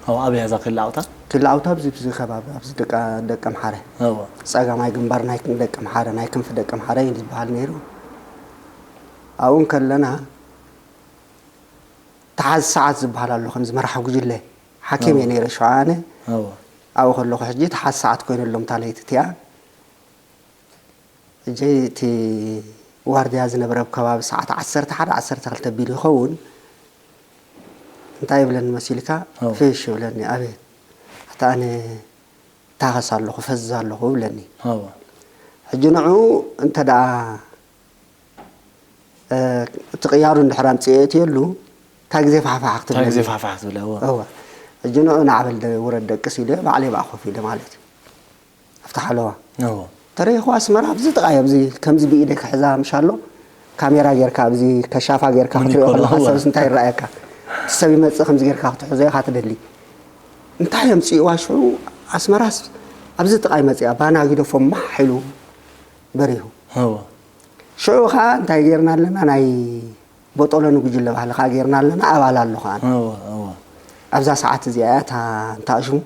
ኣብ ኣበይ እያ እዛ ኪላ ዓውታ? ኪላ ዓውታ ኣብዚ፣ ኣብዚ ከባቢ፣ ኣብዚ ደቂ፣ ደቂ ኣምሓረ። እወ። ጸጋማይ ግንባር ናይ ደቂ ኣምሓረ፣ ናይ ክንፊ ደቂ ኣምሓረ እዩ ዝበሃል ነይሩ። ኣብኡ እንከለና፣ ተሓዝ ሰዓት ዝበሃል ኣሎ፣ ከምዚ መራሒ ጉጅለ። ሓኪም እየ እወ። ነይረ፣ ሽዑ ኣነ። እወ። ኣብኡ ከለኹ ሕጂ ተሓዝ ሰዓት ኮይነሎም እታ ለይቲ እቲኣ። ሕጂ እቲ ዋርድያ ዝነበረ ኣብ ከባቢ ሰዓት ዓሰርተ ሓደ፣ ዓሰርተ ክልተ ቢሉ ይኸውን። እንታይ ይብለኒ መሲልካ? እወ። ፍሽ ይብለኒ። ኣቤት። ኣታ ኣነ እታኸስ ኣለኹ፣ ፈዝ ኣለኹ ይብለኒ። እወ። ሕጂ ንዕኡ እንተ ደኣ፣ እ፣ እቲ ቅያሩ እንድሕር ኣምፅኤ እትየሉ፣ እንታይ ግዜ ፋሕፋሕ እንታይ ግዜ ክትብለኒ? ፋሕፋሕ ትብል? እወ። እወ። ሕጂ ንዕኡ ናዕበል ደ-፣ ውረድ ደቅስ ኢለ፣ ባዕለይ ብኣ ኮፍ ኢለ ማለት እዩ። ኣብቲ ሓለዋ። እወ። ተረኺኹ ኣስመራ ኣብዚ ጥቓይ ኣብዚ ከምዚ ብኢደይ ክሕዛ ምሻሎ፣ ካሜራ ጌርካ ኣብዚ ከሻፋ ጌርካ ክትሪኦ ሞኒኮ ከለኻ እወ። ሰብስ እንታይ ይረኣየካ? እቲ ሰብ ይመጽእ ከምዚ ጌርካ ክትሕዞ ኢኻ ትደሊ። እንታይ ኣምጽእዋ ሽዑ ኣስመራስ ኣብዚ ጥቓይ መጽያ ባና ጊደፎም ማሕ ኢሉ በሪሁ። እወ። ሽዑ ኸኣ እንታይ ጌርና ኣለና? ናይ ቦጦሎኒ ጉጅለ ባህሊ ኸኣ ጌርና ኣለና። ኣባል ኣሎ ኸኣ። እወ፣ እወ። ኣብዛ ሰዓት እዚኣ እያ እታ፣ እንታ ሽሙ፣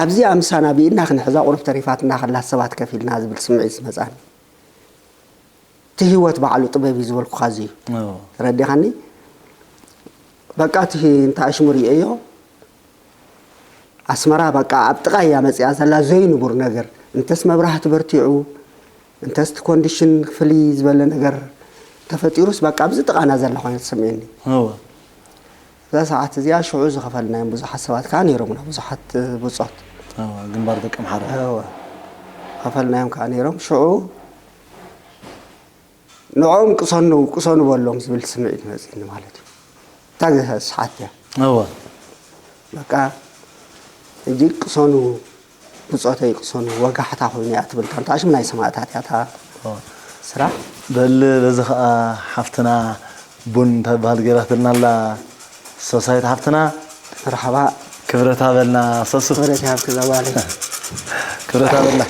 ኣብዚኣ ምሳና ብኢድና ክንሕዛ ቁሩብ ተሪፋትና ከላ ሰባት ከፊልና ዝብል ስምዒት ዝመጻኒ። እቲ ህይወት ባዕሉ ጥበብ እዩ ዝበልኩኻ እዚ እዩ። እወ። ተረዲኻኒ? በቃ እቲ እንታ ሽሙ ርእየዮ፣ ኣስመራ በቃ ኣብ ጥቓ እያ መጺኣ ዘላ፣ ዘይንቡር ነገር። እንተስ መብራህቲ በርቲዑ፣ እንተስ እቲ ኮንዲሽን ፍልይ ዝበለ ነገር ተፈጢሩስ፣ በቃ ኣብዚ ጥቓና ዘላ ኮይና ትስምዐኒ። እወ። እዛ ሰዓት እዚኣ ሽዑ ዝኸፈልናዮም ብዙሓት ሰባት ከኣ ነይሮምና፣ ብዙሓት ብጾት። እወ፣ ግንባር ደቂ ኣምሓራ። እወ። ከፈልናዮም ከኣ ነይሮም። ሽዑ ንዕኦም ቅሰኑ፣ ቅሰኑ በሎም ዝብል ስምዒት መጺኒ ማለት እዩ። እታ ሰሓት እያ። እወ። በቃ ሕጂ ቅሰኑ፣ ብጾተይ ቅሰኑ፣ ወጋሕታ ኮይኑ እያ ትብል። እታ ሽም ናይ ሰማእታት እያ እታ እወ። ስራሕ። በል በዚ ኸኣ ሓፍትና ቡን እንታይ በሃል ገይራትልና ኣላ ሶሳይት ሓፍትና። መርሓባ። ክብረት ሃበልና ሰሱ። ክብረት ይሃብኪ እዛ ጓለይ። ክብረት ሃበልና።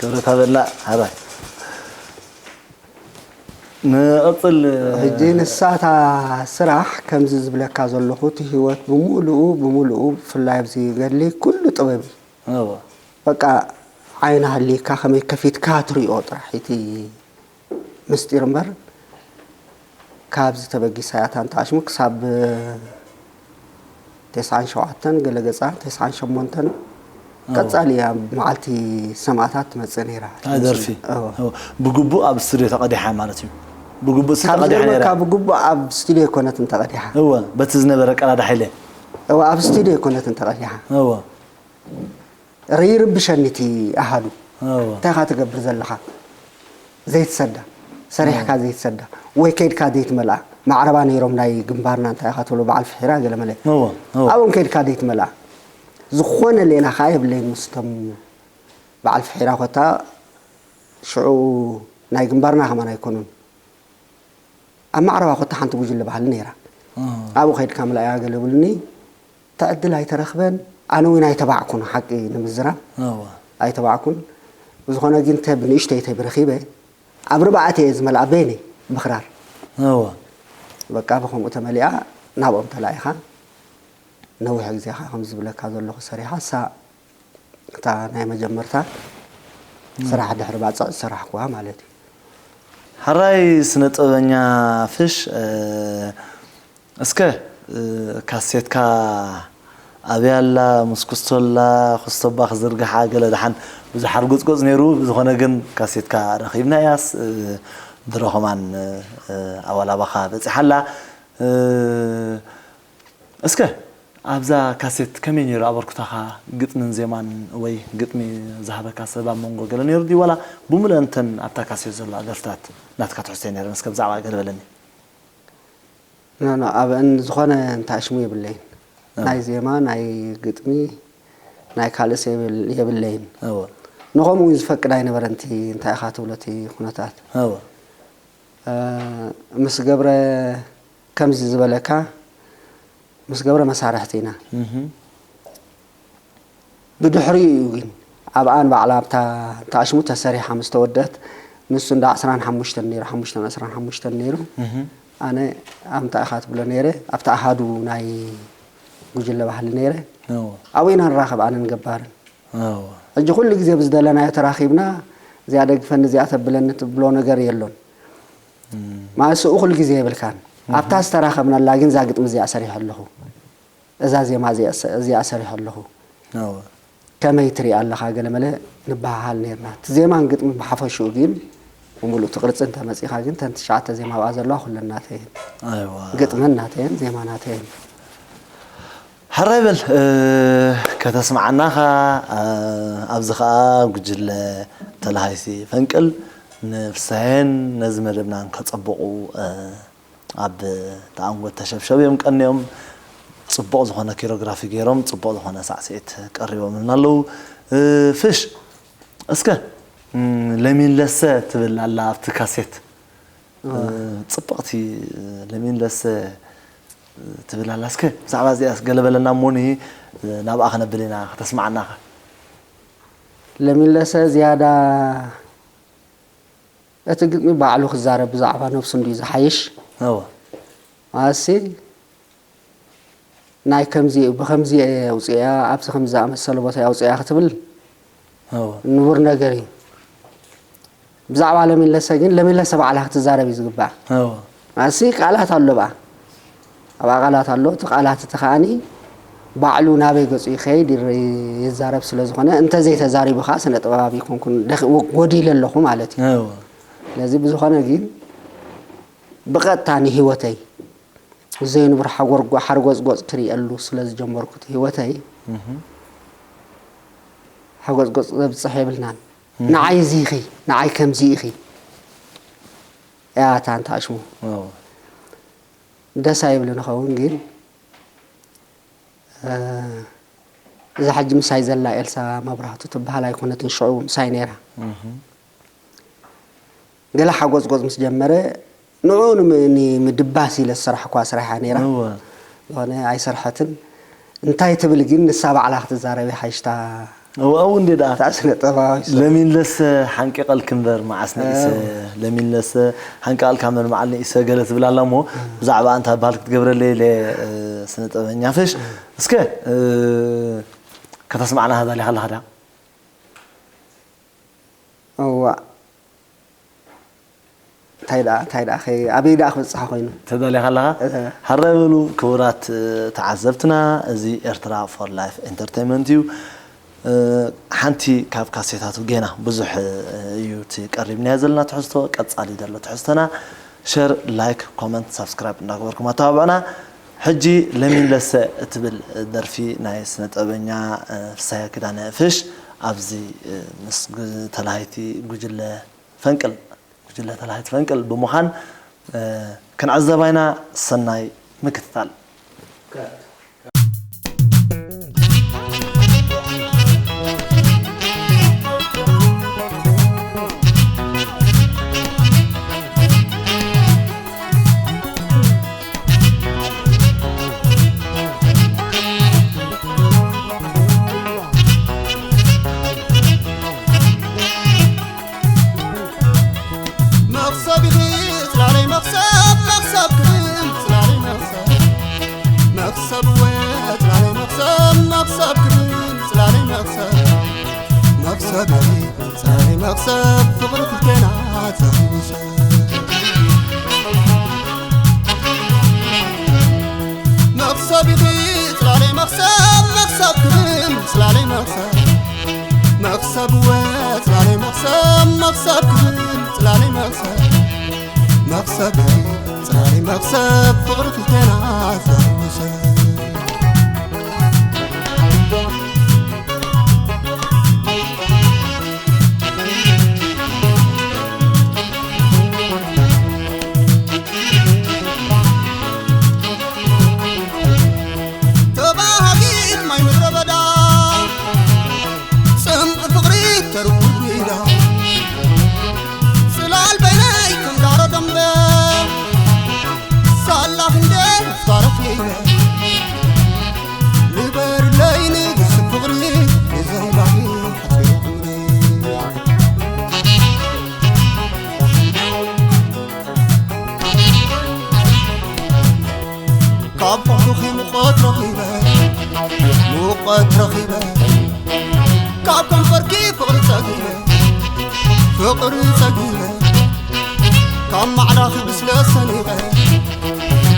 ክብረት ሃበልና። ሓራይ። ንቐጽል። ሕጂ ንሳ እታ ስራሕ ከምዚ ዝብለካ ዘለኹ፣ እቲ ህይወት ብምሉኡ፣ ብምሉኡ፣ ብፍላይ ኣብዚ ገድሊ ኩሉ ጥበብ እዩ። እወ። በቃ ዓይኒ ሃልይካ ከመይ ከፊትካ ትሪኦ ጥራሕ እቲ ምስጢር እምበር፣ ካብዚ ተበጊሳ እያ እታ እንተኣሽሙ ክሳብ ተስዓን ሸውዓተን ገለ ገጻ፣ ተስዓን ሸሞንተን ቀጻሊ እያ መዓልቲ ሰማእታት ትመጽእ ነይራ። ኣይ ደርፊ። እወ። እወ። ብግቡእ ኣብ ስቱድዮ ተቐዲሓ ማለት እዩ። ብግቡእ ሲ ካብ ተቐዲሓ ነይራ። ዝገርመካ ብግቡእ ኣብ ስቱድዮ ኣይኮነትን ተቐዲሓ። እወ፣ በቲ ዝነበረ ቀዳዳሕ ኢለ። እወ፣ ኣብ ስቱድዮ ኣይኮነትን ተቐዲሓ። እወ። ይርብሸኒ እቲ ኣሃዱ። እወ። እንታይ ኢኻ ትገብር ዘለኻ? ዘይትሰዳ፣ ሰሪሕካ ዘይትሰዳ፣ ወይ ከይድካ ዘይትመልኣ። ማዕረባ ነይሮም ናይ ግንባርና፣ እንታይ ኢኻ ትብሎ፣ በዓል ፍሒራ ገለ መለ። እወ፣ እወ። ኣብኦም ከይድካ ዘይትመልኣ። ዝኾነ ሌላ ኸዓ የብለይን ምስቶም በዓል ፍሒራ ኮታ ሽዑ ናይ ግንባርና ከማን ኣይኮኑን። ኣብ ማዕረባ ኮታ ሓንቲ ጉጅለ ባህሊ ነይራ። እወ። ኣብኡ ከይድካ ምልኣያ ገለ ይብሉኒ። እቲ ዕድል ኣይተረኽበን። ኣነ እውን ኣይተባዕኩን፣ ሓቂ ንምዝራብ እወ። ኣይተባዕኩን። ብዝኾነ ግን ተ ብንእሽተይ ተብረኺበ ኣብ ርባዕተ እየ ዝመልኣ በይነይ ብኽራር። እወ። በቃ ብኸምኡ ተመሊኣ ናብኦም ተላኢኻ። ነዊሕ ግዜ ኸዓ ከምዚ ዝብለካ ዘለኹ ሰሪሓ። እሳ እታ ናይ መጀመርታ ስራሕ ድሕሪ ባጽዕ ዝሰራሕኩዋ ማለት እዩ። ሕራይ ስነ ጥበበኛ ፍሽ፣ እ፣ እስከ፣ እ፣ ካሴትካ ኣበይ ኣላ፣ ምስ ኩስቶላ፣ ኩስቶባ ክዝርግሓ ገለ ደሓን ብዙሕ ሓርጎጽጎጽ ነይሩ። ብዝኾነ ግን ካሴትካ ረኺብናያስ፣ እ፣ ድሮ ኸማን፣ እ፣ ኣዋላባኻ በጺሓ ኣላ። እ፣ እስከ ኣብዛ ካሴት ከመይ ነይሩ ኣበርክቶኻ? ግጥምን ዜማን ወይ ግጥሚ ዝሃበካ ሰብ ኣብ መንጎ ገለ ነይሩ ድዩ? ዋላ ብምሉአን እተን ኣብታ ካሴት ዘለዋ ደርፍታት ናትካ ትሕዝቶ ነይረን? እስከ ብዛዕባ ገለ በለኒ። ኖ፣ ኖ፣ ኣብአን ዝኾነ እንተኣሽሙ የብለይን። እወ። ናይ ዜማ፣ ናይ ግጥሚ፣ ናይ ካልእስ የብል-፣ የብለይን። እወ። ንኸምኡ እውን ዝፈቅድ ኣይነበረን እቲ እንታይ ኢኻ ትብሎ እቲ ኩነታት። እወ። እ፣ ምስ ገብረ ከምዚ ዝበለካ፣ ምስ ገብረ መሳርሕቲ ኢና። እህ። ብድሕሪኡ እዩ ግን ኣብኣን ባዕላ ኣብታ ተኣሽሙ ተሰሪሓ ምስ ተወደት፣ ንሱ እንዳ ዕስራን ሓሙሽተን ነይሩ፣ ሓሙሽተን ዕስራን ሓሙሽተን ነይሩ። እህ። ኣነ ኣብ እንታይ ኢኻ ትብሎ ነይረ፣ ኣብታ ኣሃዱ ናይ ጉጅለ ባህሊ ነይረ። እወ። ኣብኡ ኢና ንራኸብ ኣነን ገባርን። እወ። ሕጂ ኩሉ ግዜ ብዝደለናዮ ተራኺብና፣ እዚኣ ደግፈኒ፣ እዚኣ ተብለኒ ትብሎ ነገር የሎን። እም። ማለት ስኡ ኩሉ ግዜ የብልካን። ኣብታ ዝተራኸብናላ ግን እዛ ግጥሚ እዚኣ ሰሪሐ ኣለኹ። እዛ ዜማ እዚኣ ሰ-፣ እዚኣ ሰሪሐ ኣለኹ። እወ። ከመይ ትሪኣ ኣለኻ? ገለ መለ ንበሃሃል ነይርና። እቲ ዜማን ግጥሚ ብሓፈሽኡ ግን ብምሉእ እቲ ቅርጺ እንተመጺኻ ግን እተን ትሽዓተ ዜማ ኣብኣ ዘለዋ ኩለን ናተየን። ኣይዋ። ግጥመን ናተየን፣ ዜማ ናተየን። ሕራይ በል፣ እ፣ ከተስምዓናኻ፣ እ፣ ኣብዚ ኸኣ ጉጅለ ተላሃይሲ ፈንቅል ንፍሳሄን ነዚ መደብናን ከጸብቑ፣ እ፣ ኣብ ተኣንጎት ተሸብሸብ እዮም ቀንዮም። ጽቡቕ ዝኾነ ኪሮግራፊ ገይሮም፣ ጽቡቕ ዝኾነ ሳዕስዒት ቀሪቦምልና ኣለዉ። እ፣ ፍሽ፣ እስከ፣ እም፣ ለሚን ለሰ ትብል ኣላ ኣብቲ ካሴት። እ፣ ጽብቕቲ፣ እ፣ ለሚን ለሰ፣ እ፣ ትብል ኣላ። እስከ ብዛዕባ እዚኣስ ገለ በለና እሞ፣ ንሂ፣ እ፣ ናብኣ ክነብል ኢና፣ ከተስምዓናኻ። ለሚን ለሰ ዝያዳ እቲ ግጥሚ ባዕሉ ክዛረብ ብዛዕባ ነብሱ እንድዩ ዝሓይሽ። እወ። ኣሲ ናይ ከምዚ፣ ብኸምዚ እየ ኣውፅእያ፣ ኣብዚ ከምዚ ዝኣመሰለ ቦታ እየ ኣውፅእያ ክትብል እወ። ንቡር ነገር እዩ። ብዛዕባ ለሚን ለሰ ግን ለሚን ለሰ ባዕላ ክትዛረብ እዩ ዝግባእ። እወ። ኣሲ ቃላት ኣሎ ብኣ፣ ኣብኣ ቃላት ኣሎ። እቲ ቃላት እቲ ከኣኒ ባዕሉ ናበይ ገፁ ይኸይድ ይር-፣ ይዛረብ ስለ ዝኾነ፣ እንተዘይተዛሪቡ ከዓ ስነ ጥበባዊ ኣይኮንኩን፣ ደኺ-፣ ጎዲለ ኣለኹ ማለት እዩ። እወ። ስለዚ ብዝኾነ ግን ብቐጥታ ንህይወተይ ዘይንቡር ሓጎርጎ-፣ ሓርጎፅጎፅ ክርእየሉ ስለ ዝጀመርኩ፣ እቲ ህይወተይ እህ። ሓጎፅጎፅ ዘብፅሕ የብልናን። እህ። ንዓይ እዚ ኢኺ፣ ንዓይ ከምዚ ኢኺ እያ እታ እንተኣሽሙ። እወ። ደስ ኣይብልን ይኸውን ግን፣ እ፣ እዛ ሕጂ ምሳይ ዘላ ኤልሳ መብራህቱ ትበሃል ኣይኮነትን፣ ሽዑ ምሳይ ነይራ። እህ። ገለ ሓጎፅጎፅ ምስ ጀመረ፣ ንዕኡ ንም-፣ ንምድባስ ኢለ ዝሰራሕኳ ስራሕ እያ ነይራ። እወ። ዝኾነ ኣይሰርሐትን። እንታይ ትብል ግን ንሳ ባዕላ ክትዛረብ እያ ሓይሽታ እው፣ እው፣ እንዴ ደኣ። ትሽዓተ ነጥቢ። ለሚን ለሰ ሓንቂቐልኪ እምበር መዓስ ንኢሰ፣ ለሚን ለሰ ሓንቂቐልካ እምበር መዓል ንኢሰ ገለ ትብል ኣላ እሞ፣ ብዛዕባ ኣንታ በሃል ክትገብረለይ ኢለ፣ እ፣ ስነ ጥበበኛ ፍሽ። እስከ፣ እ፣ ከተስማዕና ተዳሊኻ ኣለኻ ድያ? እዋእ። እንታይ ደኣ፣ እንታይ ደኣ፣ ከይ-፣ ኣበይ ደኣ ክበጽሓ ኮይኑ? ተዳሊኻ ኣለኻ? እተ። ሃረ በሉ ክቡራት፣ እ፣ ተዓዘብትና፣ እዚ ኤርትራ ፎር ላይፍ ኤንተርቴይንመንት እዩ። እ፣ ሓንቲ ካብ ካሴታቱ ጌና ብዙሕ፣ እ፣ እዩ እቲ ቀሪብናዮ ዘለና ትሕዝቶ። ቀጻሊ ዘሎ ትሕዝቶና ሸር፣ ላይክ፣ ኮመንት፣ ሳብስክራይብ እንዳገበርኩም ኣተባብዑና። ሕጂ ለሚን ለሰ እትብል ደርፊ ናይ ስነ ጥበበኛ፣ እ፣ ፍስሃየ ኪዳነ ፍሽ ኣብዚ፣ እ፣ ምስ ግ-፣ ተላሃይቲ ጉጅለ ፈንቅል፣ ጉጅለ ተላሃይቲ ፈንቅል ብምዃን፣ እ፣ ክንዕዘባ ኢና። ሰናይ ምክትታል። መኽሰብ ኢኺ ጽላለይ መኽሰብ፣ መኽሰብ ክብል ጽላለይ መኽሰብ። መኽሰብ እወ ጽላለይ መኽሰብ፣ መኽሰብ ክብል ጽላለይ መኽሰብ። መኽሰብ ኢኺ ጽላለይ መኽሰብ፣ ፍቕሪ ክልቴና ዘህውሰ። መኽሰብ ኢኺ ጽላለይ መኽሰብ፣ መኽሰብ ክብል ጽላለይ መኽሰብ። መኽሰብ እወ ጽላለይ መኽሰብ፣ መኽሰብ ክብል ጽላለይ መኽሰብ። መኽሰብ ጽላለይ መኽሰብ፣ ፍቕሪ ክልቴና ዘህውሰ። ተባሃጊት ማይ ምድረ በዳ፣ ጽምኢ ፍቕሪ ተርጉድ ሜዳ። ጽላል በይነይ ከም ዳሮ ደምበ፣ ሳላ ክንደይ ምፍታረፍ ይበ። ንበርለይ ንግስቲ ፍቕሪ፣ ንዘይባኺ ሓጺሩ ዕምሪ። ካብ ፎቶኺ ሙቐት ረኺበ፣ ሙቐት ረኺበ። ካብ ከንፈርኪ ፍቕሪ ጸጊበ፣ ፍቕሪ ጸጊበ። ካብ ማዕዳኺ ብስለት ሰኒቐ፣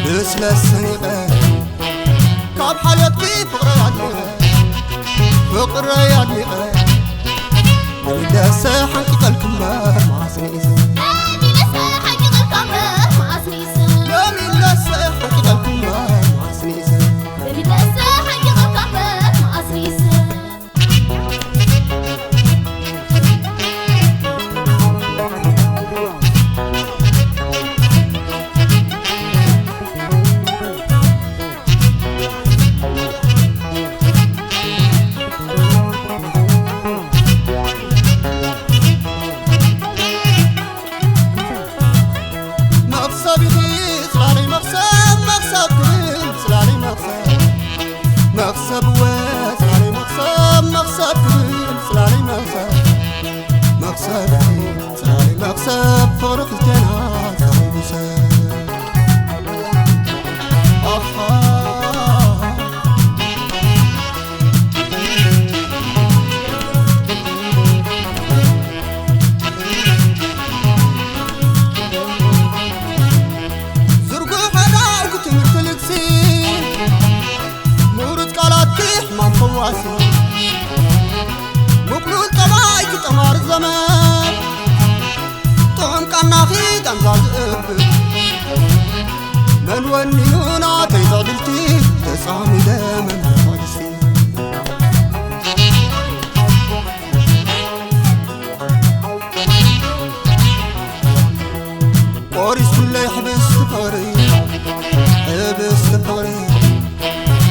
ብስለት ሰኒቐ። ካብ ሓልዮትኪ ፍቕረይ ኣድኒቐ፣ ፍቕረይ ኣድኒቐ። ለሚለሰ ሓንቂቐልኪ እምበር መዓስ ንኢሰ። ለሚለሰ ሓንቂቐልኪ እምበር መዓስ ንኢሰ። ለሚለሰ ሓንቂቐልኪ እምበር መዓስ ንኢሰ። ለሚለሰ ሓንቂቐልኪ እምበር መዓስ ንኢሰ። መኽሰብ ኢኺ ጽላለይ መኽሰብ፣ መኽሰብ ክብል ጽላለይ መኽሰብ። መኽሰብ እወ ጽላለይ መኽሰብ፣ መኽሰብ ክብል ጽላለይ መኽሰብ። መኽሰብ ኢኺ ጽላለይ መኽሰብ፣ ፍቕሪ ክልቴና ጸቢቡ ሰብ። ኣሃ። ዝርጉሕ ኣዳውኪ ትምህርቲ ልግሲ፣ ምሩጽ ቃላትኪ ሕማም ፈዋሲ፣ ምቕሉል ጠባይኪ ጠማሪ ዘመን፣ ጥዑም ቃናኺ ቃንዛ ዝእብር፣ መን ወኒኑ ናተይ ትዕድልቲ፣ ተጻሚደ መምህር ትዕግስቲ። ቆሪስ ኩለይ ሕብስቲ ፍቕሪ፣ ሕብስቲ ፍቕሪ፣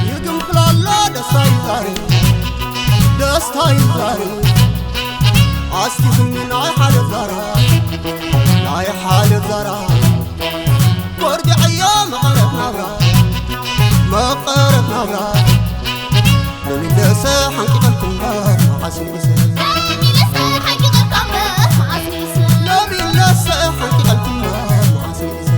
ይግንፍል ኣሎ ደስታ ይዛሪ፣ ደስታ ይዛሪ። ኣስቲኽኒ ናይ ሓደ ዛራ፣ ናይ ሓደ ዛራ። ጎርዲዐዮ መቐረት ናብራ፣ መቐረት ናብራ። ለሚለሰ ሓንቂቐልኩም እምበር ሎሚ ለሰ ሓንቂቐልኩም በር መዓስ ንእሰ?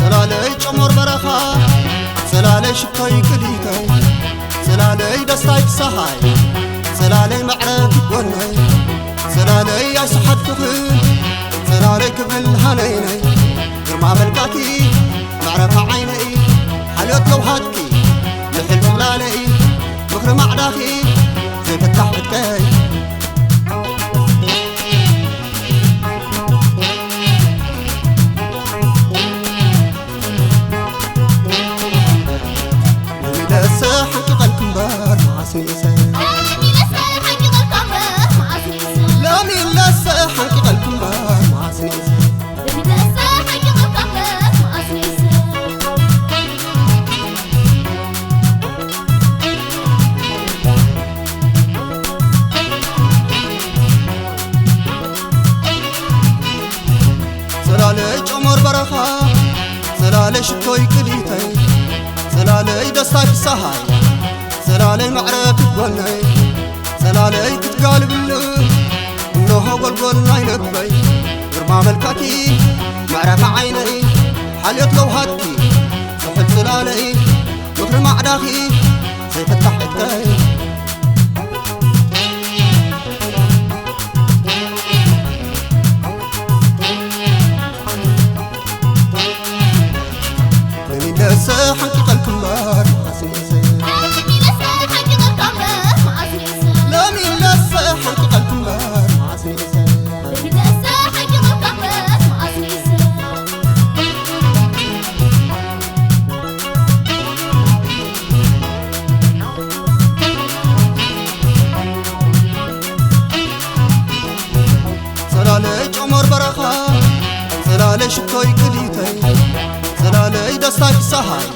ሰላለይ ጨሞር በረኻ፣ ሰላለይ ሽቶይ ክሊተይ፣ ሰላለይ ደስታይ ፍስሃይ፣ ሰላለይ መዕረፊ ጎነይ፣ ሰላለይ ኣይሰሓትኩኽን፣ ሰላለይ ክብል ሃነይነይ፣ ግርማ መልካኪ መዕረፊ ዓይነይ፣ ሓልዮት ለውሃትኪ ምሕል ጽላለይ፣ ምኽሪ ማዕዳኺ ዘይፈታሕ ዕጥቀይ። ለሰ ሓንቂቐልኩም በር መዓስ ንእሰ? ሎሚ ለሰ ሓንቂቐልኩም በር መዓስ ንእሰ? ሰላለይ ጨሞር በረኻ፣ ሰላለይ ሽቶይ ክሊተይ፣ ሰላለይ ደስታይ ፍስሃይ፣ ሰላለይ መዕረፊ ጎነይ፣ ሰላለይ ክትጋልብሉ፣ እነሆ ጎልጎል ናይ ልበይ፣ ግርማ መልካኪ መዕረፊ ዓይነይ፣ ሓልዮት ለውሃትኪ ዝሑል ጽላለይ፣ ምኽሪ ማዕዳኺ ዘይፈታሕ ዕጥቀይ። ሎሚ ለሰ ሓንቂቐልኩም በር መዓስ ንእሰ? ሎሚ ለሰ ሓንቂቐልኩም በር መዓስ ንእሰ? ሰላለይ ጨሞር በረኻ፣ ሰላለይ ሽቶይ ክሊተይ፣ ሰላለይ ደስታይ ፍስሃይ፣